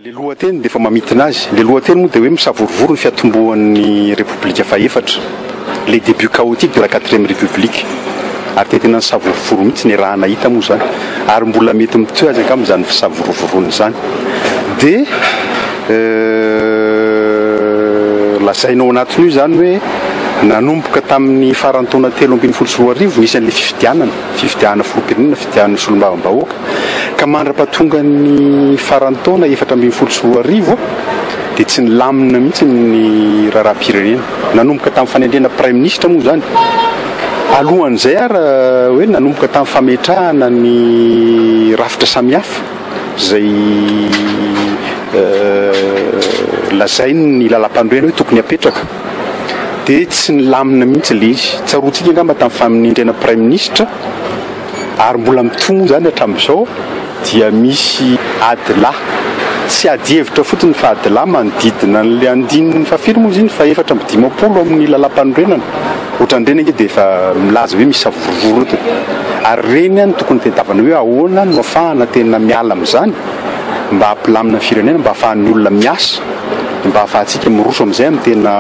Le lohateny dia efa mamintina azy. Le lohateny moa dia hoe misavorovoro ny fiatombohan'ny Repoblika fahefatra, les débuts chaotiques de la quatrième République. Ary dia tena nisavorovoro mihitsy ny raha nahita moa izany. Ary mbola mety mitohy aza angamba izany fisavorovoroana izany. Dia lazaina ao anatin'io izany hoe nanomboka tamin'ny faran'ny taona 2013 nisy an'ilay fifidianana, fifidianana filoham-pirenena, fifidianana solombavambahoaka. Ka mandra-pahatongan'ny faran'ny taona 2014 dia tsy nilamina mihitsy ny raharaham-pirenena. Nanomboka tamin'ny fanendrena praiminisitra moa izany. Alohan'izay ary hoe nanomboka tamin'ny fametrahana ny rafitra samihafa izay lazain'ny lalàmpanorenana hoe tokony hapetraka dia tsy nilamina mihitsy ilay izy. Tsaroantsika angamba tamin'ny fanendrena praiminisitra. Ary mbola mitohy moa izany hatramin'izao dia misy ady lahy, tsy ady hevitra fotsiny fa ady lahy manodidina an'ilay andininy fahafiry moa izy iny? Faha-54 amin'ny lalàmpanorenana. Ohatran'ireny ange dia efa milaza hoe misy savorovoro eto e. Ary ireny no tokony tadiavana hoe ahoana no ahafahana tena miala amin'izany mba hampilamina ny firenena, mba ahafahan'ny olona miasa, mba ahafahantsika miroso amin'izay amin'ny tena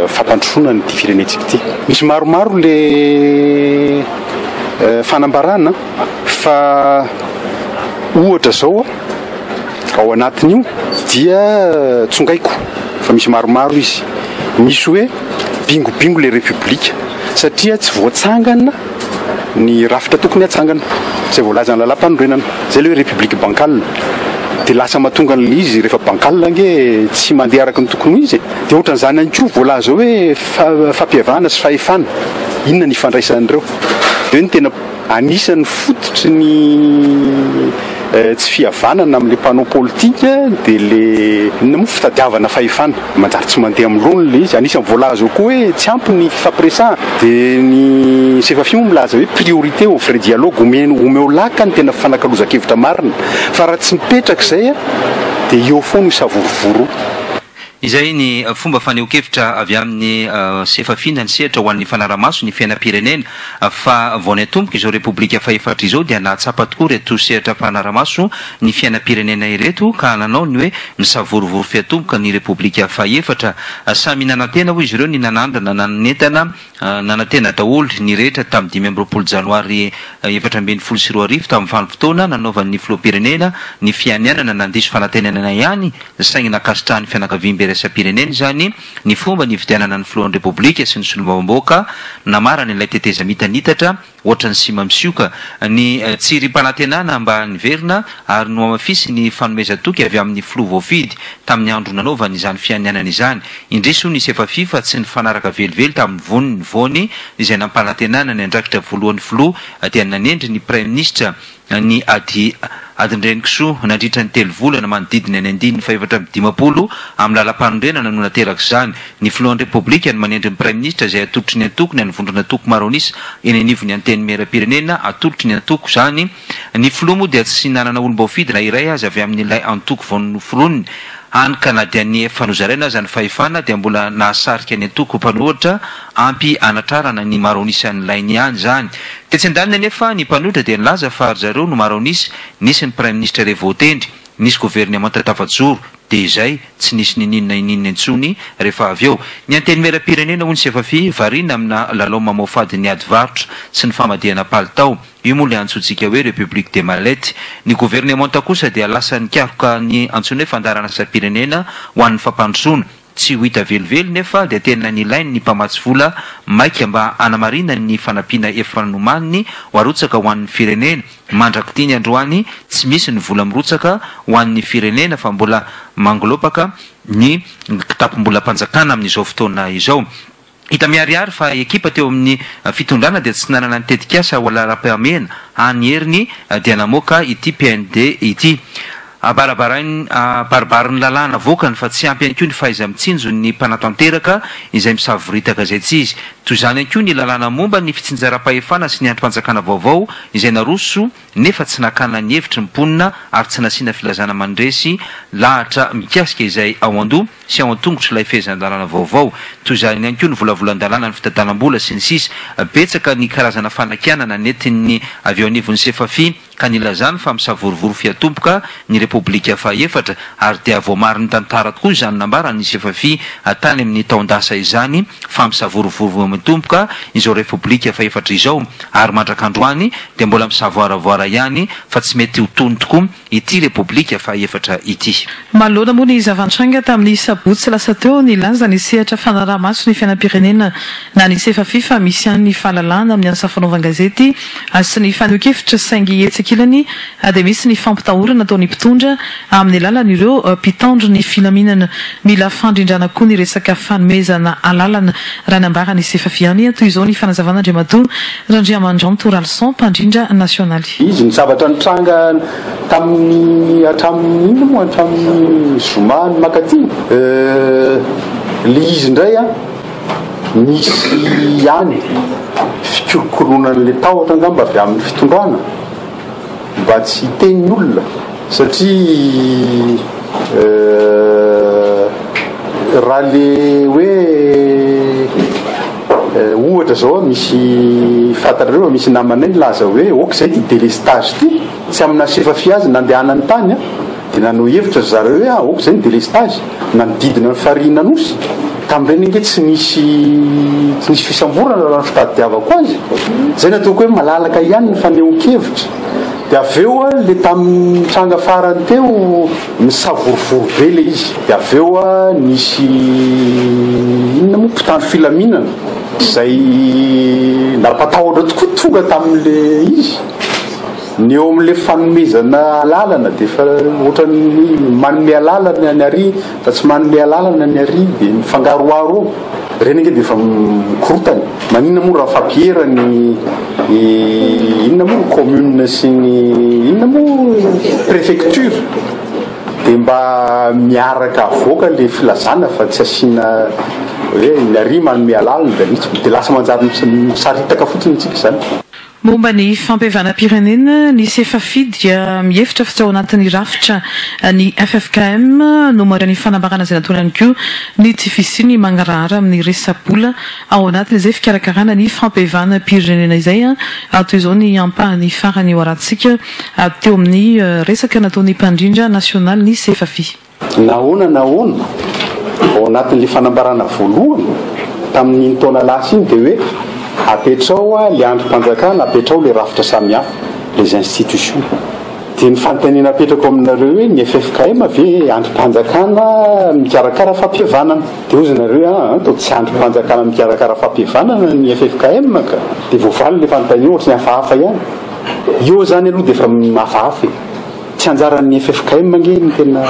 fampandrosoana an'ity firenentsika ity. Misy maromaro le fanambarana fa ohatra zao ao anatin'io dia tsongaiko fa misy maromaro izy. Misy hoe bingobingo le repoblika satria tsy voatsangana ny rafitra tokony hatsangana, izay voalazan'ny lalàmpanorenana. Izay ilay hoe république bancale. Dia lasa mahatonga an'ilay izy rehefa bancale ange tsy mandeha araka ny tokony ho izy e. Dia ohatran'izany ihany koa voalaza ao hoe fampihavana sy fahefana. Inona ny ifandraisan'ireo? Dia hoe ny tena anisan'ny fototry ny tsy fihavanana amin'ilay mpanao politika dia ilay inona moa fitadiavana fahefana. Manjary tsy mandeha amin'ny laoniny ilay izy. Anisan'ny voalaza ao koa hoe tsy ampy ny fifampiresahana. Dia ny Sefafi moa milaza hoe priorité au vrai dialogue, omeno omeo laka ny tena fifanakalozan-kevitra marina. Fa raha tsy mipetraka izay dia eo foana io savorovoro io. Izay ny fomba fanehoan-kevitra avy amin'ny Sefafi na ny sehatra ho an'ny fanarahamaso ny fiainam-pirenena. Fa vao niatomboka izao Repoblika fahefatra izao dia nahatsapa tokoa ireto sehatra mpanara-maso ny fiainam-pirenena ireto ka nanao ny hoe misavorovoro fiatomboka ny Repoblika fahefatra. Samy nanantena hoy izy ireo ny nanandrana nanentana nanantena daholo ny rehetra tamin'ny 25 janoary 2014 tamin'ny vanim-potoana nanaovan'ny filoham-pirenena ny fianianana nandiso fanantenana ihany saingy nankasitrahan'ny fianakaviambe iraisam-pirenena izany ny fomba nividianana ny filohan'ny Repoblika sy ny solombavambahoaka namarana ilay tetezamita nitatra ohatran'ny sima misioka ny tsirim-panantenana mba niverina ary nohamafisiny ny fanomezan-toky avy amin'ny filoha voafidy tamin'ny andro nanaovany izany fianianana izany. Indrisy hoy ny Sefafi fa tsy nifanaraka velively tamin'ny voniny voany izay nampanantenana ny andraikitra voalohan'ny filoha dia nanendry ny praiminisitra ny ady adin-drenikisoa nandritra ny telo volana manodidina ny andininy faha-54 amin'ny lalàmpanorenana no nateraka izany. Ny filohan'ny Repoblika no manendry ny praiminisitra izay atolotry ny antoko na ny vondron'antoko maro an'isa eny anivon'ny Antenimierampirenena atolotry ny antoko izany. Ny filoha moa dia tsy nanana olom-boafidy na iray aza avy amin'ilay antoko vao noforoniny. Hany ka na dia ny efa nozaraina aza ny fahefana dia mbola nahasarika ny antoko mpanohitra ampy hanatrarana ny maro an'isa nilainy ihany izany. Tetsy andaniny anefa, ny mpanohitra dia nilaza fa ry zareo no maro an'isa, nisy ny praiminisitra iray voatendry, nisy governemanta tafajoro, dia izay, tsy nisy n'ininona ininona intsony rehefa avy eo. Ny Antenimierampirenena, hoy ny Sefafi, variana amina lalao mamoafady ny ady varotra sy ny famadihana palitao. Io moa ilay antsointsika hoe République des mallettes. Ny governemanta kosa dia lasa nikaroka ny antsoina hoe fandaharanasam-pirenena ho an'ny fampandrosoana. Tsy ho hita velively nefa dia tena nilainy ny mpamatsy vola maika mba hanamarinany ny fanampiana efa nomaniny ho arotsaka ho an'ny firenena. Mandrak'ity ny androany tsy misy ny vola mirotsaka ho an'ny firenena fa mbola mangolopaka ny kitapom-bolam-panjakana amin'izao fotoana izao. Hita miharihary fa ekipa teo amin'ny fitondrana dia tsy nanana ny tetikasa ho laharam-pahamehana, hany heriny dia namoaka ity PND ity. Abarabarain'ny abaribarin'ny lalàna avoakany fa tsy ampy ihany koa ny fahaiza-mitsinjo ny mpanatanteraka izay misavoritaka izay tsy izy. Toy izany ihany koa ny lalàna momba ny fitsinjaram-pahefana sy ny andrim-panjakana vaovao izay naroso nefa tsy nakana ny hevitry ny mponina ary tsy nasiana filazana mandresy lahatra mikasika izay ao an-doha sy ao an-tongotr'ilay fehezan-dalàna vaovao. Toy izany ihany koa ny volavolan-dalàna ny fitantanam-bola sy ny sisa Betsaka ny karazana fanakianana nentin'ny avy eo anivon'ny Sefafi. ka nilazany fa misavorovoro fiatomboka ny Repoblika fahaefatra ary dia voamarin'ny tantara tokoa izany nambaran'ny Sefafi tany amin'ny taon-dasa izany fa misavorovoro mitomboka izao Repoblika fahefatra izao ary mandrak'androany dia mbola misavoaravoara ihany fa tsy mety ho tony tokoa ity Repoblika fahefatra ity. Manoloana moa ny zava-nitranga tamin'ny sabotsy lasa teo, nilaza ny sehatra fanaraha-maso ny fiainam-pirenena na ny Sefafi fa misy ihany ny fahalalahana amin'ny asa fanaovan-gazety sy ny fanehoan-kevitra saingy etsy ankilany dia misy ny fampitahorana ataon'ny mpitondra amin'ny alalan'ireo mpitandro ny filaminana. Mila fandrindrana koa ny resaka fanomezana alalana, raha ny ambaran'ny Sefafi ihany. Toy izao ny fanazavan'Andriamatoa Randriamandranto Ralison, mpandrindra nasionaly. Izy ny zavatra nitranga tamin'ny hatramin'ny inona moa hatramin'ny zoma ny makaty le izy indray a nisy ihany fikolokoloana an'le tahotra angamba avy amin'ny fitondrana mba tsy hiteny ny olona satria raha le hoe ohatra zao misy fantatrareo misy namanay nilaza hoe ok zay ty délestage ty tsy amina Sefafi azy nandehanany tany a de nanao hevitra zareo hoe ah ok zay ny délestage nanodidina ny farihin'Anosy tamin'ireny ange tsy nisy fisamborana raha ny fitadiavako azy zay nataoko hoe malalaka ihany ny fanehoan-kevitra. De avy eo a le tamin'ny tranga farany teo misavorovoro be le izy de avy eo a nisy inona moa mpitandro filaminana zay nampatahotra tokoa tonga tamin'le izy. Ny eo amin'le fanomezana alalana de efa ohatran'ny manome alalana ny ary fa tsy manome alalana ny ary de mifangaroaro eo reny ange de efa mikorotany. Maninona moa raha fampiera ny inona moa commune sy ny inona moa préfecture de mba miaraka avoaka le filazana fa tsy asiana hoe ny ary manome alalana de mihitsy de lasa manjary misaritaka fotsiny tsika zany. Momba ny fampihavanam-pirenena, ny Sefafi dia mihevitra fa tsy ao anatin'ny rafitra ny FFKM no mara ny fanambarana izay nataony ihany koa ny tsy fisian'ny mangarahara amin'ny resa-bola ao anatin'izay fikarakarana ny fampihavanam-pirenena izay. Toy izao ny ampahany farany eo arahantsika teo amin'ny resaka nataon'ny mpandrindra nasionaly ny Sefafi. Nahoana nahoana ao anatin'le fanambarana voalohany tamin'iny taona lasa iny de hoe apetrao a le andrim-panjakana, apetrao le rafitra samihafa, les institutions, de ny fanontaniana apetrako aminareo hoe ny FFKM ve andrim-panjakana mikarakara fampihavanana? De ozy nareo a atao tsy andrim-panjakana mikarakara fampihavanana ny FFKM ka de voavaly le fanontaniana. Ohatry ny hafahafa ihany eo zany aloha de efa hafahafa e. Tsy anjaran'ny FFKM ange ny tena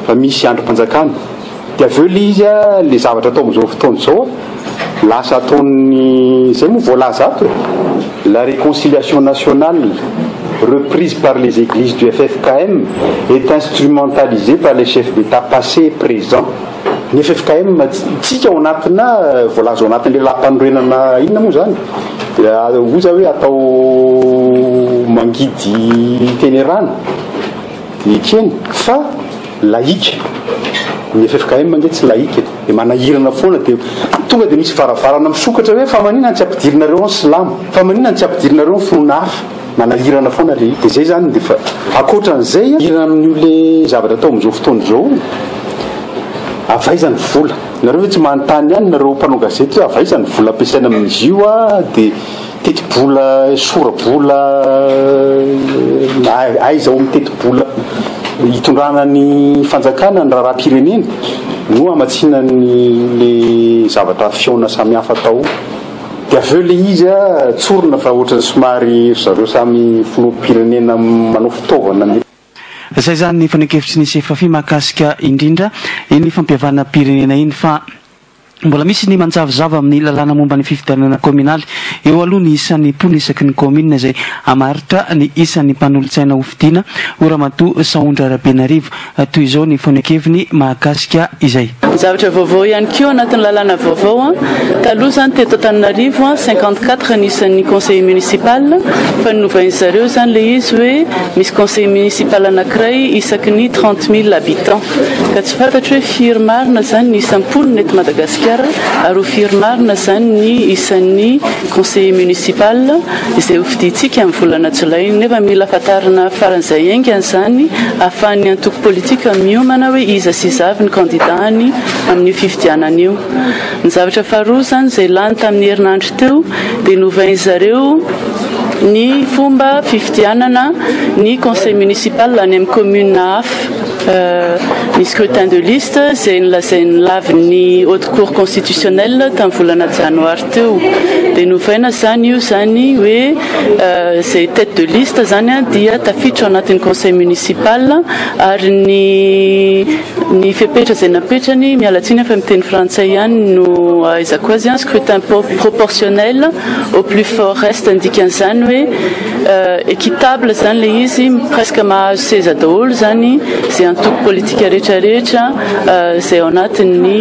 fa misy andrim-panjakana. De avy eo le izy a le zavatra atao amin'izao fotoana izao lasa ataony zay moa voalaza ato: la réconciliation nationale reprise par les églises du FFKM est instrumentalisée par les chefs d'État passés et présents. Ny FFKM tsika ao anatina voalaza ao anatin'le lampanorenana inona moa zany oza hoe atao mangidy tenerana de ekeny fa laïque. Ny FFKM ange tsy laïque de manahirana foana de tonga de misy varavarana misokatra hoe fa maninona tsy ampidirinareo ny silamo, fa maninona tsy ampidirinareo ny finoana hafa? Manahirana foana le de zay zany. De fa akoatran'izay hirana amin'io le zavatra atao am'izao fotoana izao, avaizany vola nareo hoe tsy manontany ihany nareo mpanao gazety hoe avaizany vola ampiasaina amin'izy io a de tetibola sorabola aiza ao amin'ny tetibola hitondrana ny fanjakana ny raharaha-pirenena no amatsiana ny le zavatra fiaona samihafa atao. De avy eo le izy a tsorona fa ohatrany somary zareo samy filoham-pirenena manao fitaovana ny Zay zany ny fanehoan-kevitry ny Sefafi mahakasika indrindra iny fampihavanam-pirenena iny. Fa mbola misy ny manjavozavo amin'ny lalàna momba ny fifidianana kominaly. Eo aloha ny isan'ny mponina isaky ny commune izay amaritra ny isan'ny mpanolotsaina hofidiana ho Ramatoa Sahondra Rabenarivo. Toy izao ny fanehoan-keviny mahakasika izay. Ny zavatra vaovao ihany koa anatin'ny lalàna vaovao, taloha izany teto Antananarivo 54 ny isan'ny conseiller municipal fa novain'ny zareo izany ilay izy hoe misy conseiller municipal anankiray isaky ny 30 000 habitants. Ka tsy fantatro hoe firy marina izany ny isan'ny mponina eto Madagasikara ary ho firy marina izany ny isan'ny conseiller municipal izay hofidintsika amin'ny volana jolay. Nefa mila fantarina faran'izay haingana izany ahafahan'ny antoko politika miomana hoe iza sy iza avy ny kandidàny amin'io fifidianana io. Ny zavatra faharoa izany izay lany tamin'ny herinandro teo dia novain-zareo ny fomba fifidianana ny conseil municipal any amin'ny commune hafa. Ny scrutin de liste izay nolazain'ny lavin'ny haute cour constitutionnelle tamin'ny volana janoary teo dia novaina izany io izany hoe izay tête de liste izany dia tafiditra ao anatin'ny conseil municipal ary ny ny fepetra izay napetrany, miala tsiny fa miteny frantsay ihany no ahaizako azy, scrutin proportionnel au plus fort reste, ny dikan'izany hoe Équitable zany le izy, presque mahazo seza daholo zany zay antoko politika rehetra rehetra zay ao anatin'ny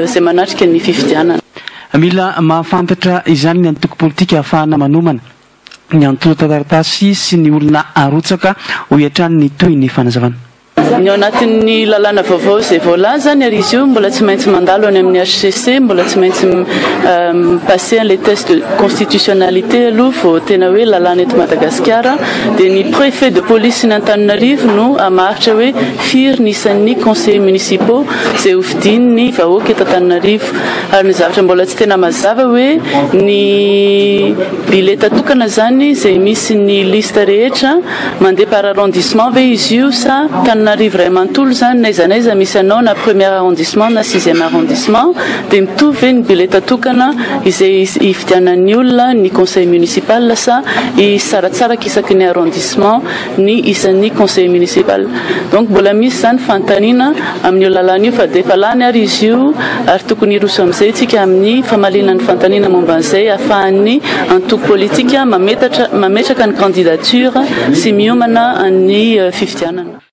zay manatrika ny fifidianana. Mila mahafantatra izany ny antoko politika ahafahana manomana ny antontan-taratasy sy ny olona arotsaka, hoy hatrany ny tohin'ny fanazavana. Ny ao anatin'ny lalàna vaovao izay voalazany ary izy io mbola tsy maintsy mandalo any amin'ny HCC, mbola tsy maintsy mi-passer an'ilay test de constitutionnalité aloha vao tena hoe lalàna eto Madagasikara, dia ny préfet de police ny Antananarivo no hamaritra hoe firy ny isan'ny conseillers municipaux izay hofidian'ny vahoaka eto Antananarivo. Ary ny zavatra mbola tsy tena mazava hoe ny bileta tokana izany izay misy ny liste rehetra, Mandeha par arrondissement ve izy io sa Tananarivo iray manontolo izany n'aiza n'aiza misy anao na premier arrondissement na sixième arrondissement dia mitovy ve ny bileta tokana izay hifidianan'ny olona ny conseil municipal sa hisaratsaraka isaky ny arrondissement ny isan'ny conseil municipal donc mbola misy izany fanontaniana amin'io lalàna io fa dia efa lany ary izy io ary tokony hiroso amin'izay isika amin'ny famaliana ny fanontaniana momba an'izay ahafahan'ny antoko politika mametatra mametraka ny candidature sy miomana an'ny fifidianana.